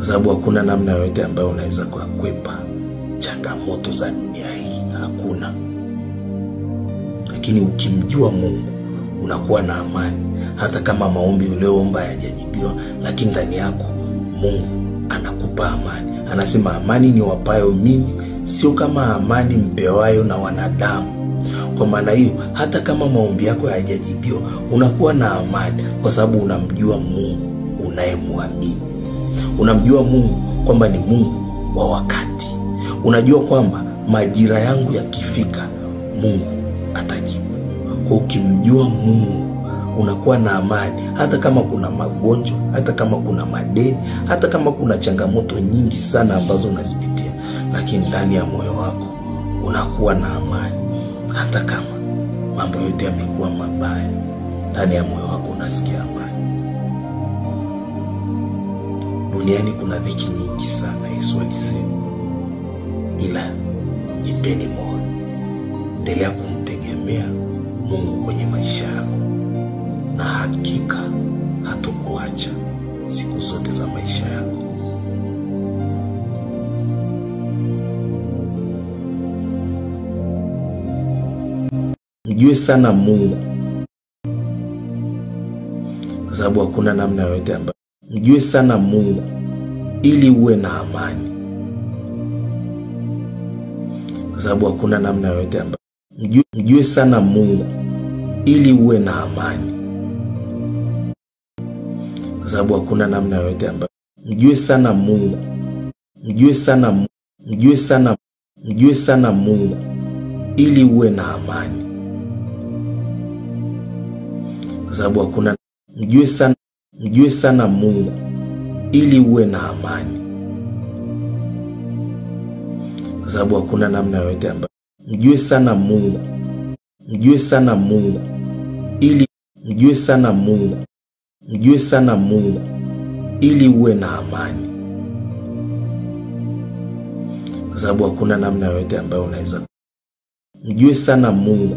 Kwa sababu hakuna namna yoyote ambayo unaweza kukwepa changamoto za dunia hii, hakuna. Lakini ukimjua Mungu unakuwa na amani, hata kama maombi ulioomba hayajajibiwa, lakini ndani yako Mungu anakupa amani. Anasema amani ni wapayo mimi, sio kama amani mpewayo na wanadamu. Kwa maana hiyo, hata kama maombi yako hayajajibiwa, unakuwa na amani kwa sababu unamjua Mungu unayemwamini. Unamjua Mungu kwamba ni Mungu wa wakati. Unajua kwamba majira yangu yakifika Mungu atajibu. Kwa ukimjua Mungu unakuwa na amani, hata kama kuna magonjwa, hata kama kuna madeni, hata kama kuna changamoto nyingi sana ambazo unazipitia, lakini ndani ya moyo wako unakuwa na amani. Hata kama mambo yote yamekuwa mabaya, ndani ya moyo wako unasikia amani. Duniani kuna dhiki nyingi sana, Yesu alisema, ila jipeni moyo, endelea kumtegemea Mungu kwenye maisha yako, na hakika hatokuacha siku zote za maisha yako. Mjue sana Mungu, kwa sababu hakuna namna yoyote ambayo. Mjue sana Mungu ili uwe na amani, kwa sababu hakuna namna yoyote ambayo. Mjue sana Mungu ili uwe na amani, kwa sababu hakuna namna yoyote ambayo. Mjue sana Mungu, mjue sana, mjue sana, mjue sana Mungu ili uwe na amani, kwa sababu hakuna. Mjue sana Mungu ili uwe na amani, kwa sababu hakuna namna yoyote ambayo. Mjue sana Mungu, mjue sana Mungu ili mjue sana Mungu, mjue sana Mungu ili uwe na amani, kwa sababu hakuna namna yoyote ambayo unaweza. Mjue sana Mungu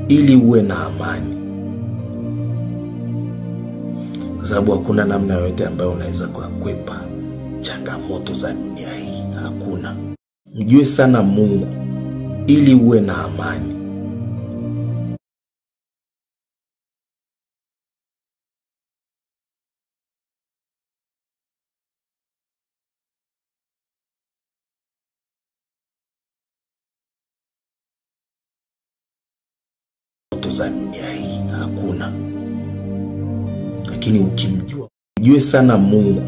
ili uwe na amani, kwa sababu hakuna namna yoyote ambayo unaweza kukwepa changamoto za dunia hii, hakuna. Mjue sana Mungu ili uwe na amani, za dunia hii hakuna. Lakini ukimjua, mjue sana Mungu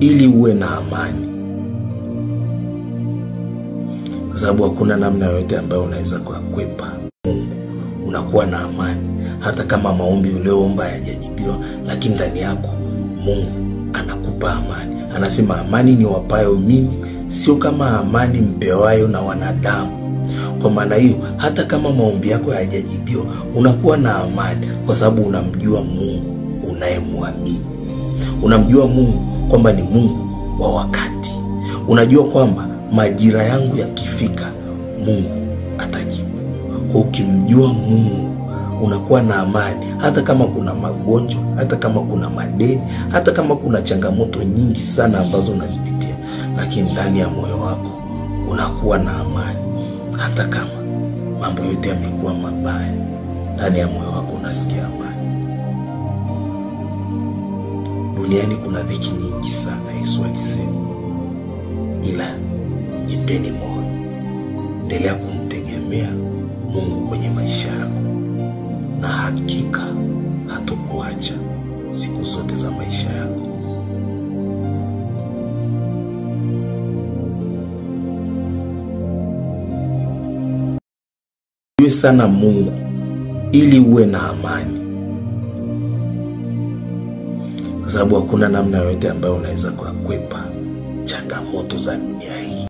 ili uwe na amani, kwa sababu hakuna namna yoyote ambayo unaweza kukwepa Mungu. Unakuwa na amani hata kama maombi ulioomba hayajajibiwa, lakini ndani yako Mungu anakupa amani. Anasema amani ni wapayo mimi, sio kama amani mpewayo na wanadamu. Kwa maana hiyo, hata kama maombi yako hayajajibiwa, unakuwa na amani kwa sababu unamjua Mungu unayemwamini. Unamjua Mungu kwamba ni Mungu wa wakati. Unajua kwamba majira yangu yakifika Mungu atajibu. Kwa ukimjua Mungu unakuwa na amani, hata kama kuna magonjwa, hata kama kuna madeni, hata kama kuna changamoto nyingi sana ambazo unazipitia, lakini ndani ya moyo wako unakuwa na amani. Hata kama mambo yote yamekuwa mabaya, ndani ya moyo wako unasikia amani. Duniani kuna dhiki nyingi sana, Yesu alisema, ila jipeni moyo, endelea kumtegemea Mungu kwenye maisha yako, na hakika hatokuacha siku zote za maisha yako. Mjue sana Mungu ili uwe na amani, kwa sababu hakuna namna yoyote ambayo unaweza kukwepa changamoto za dunia hii.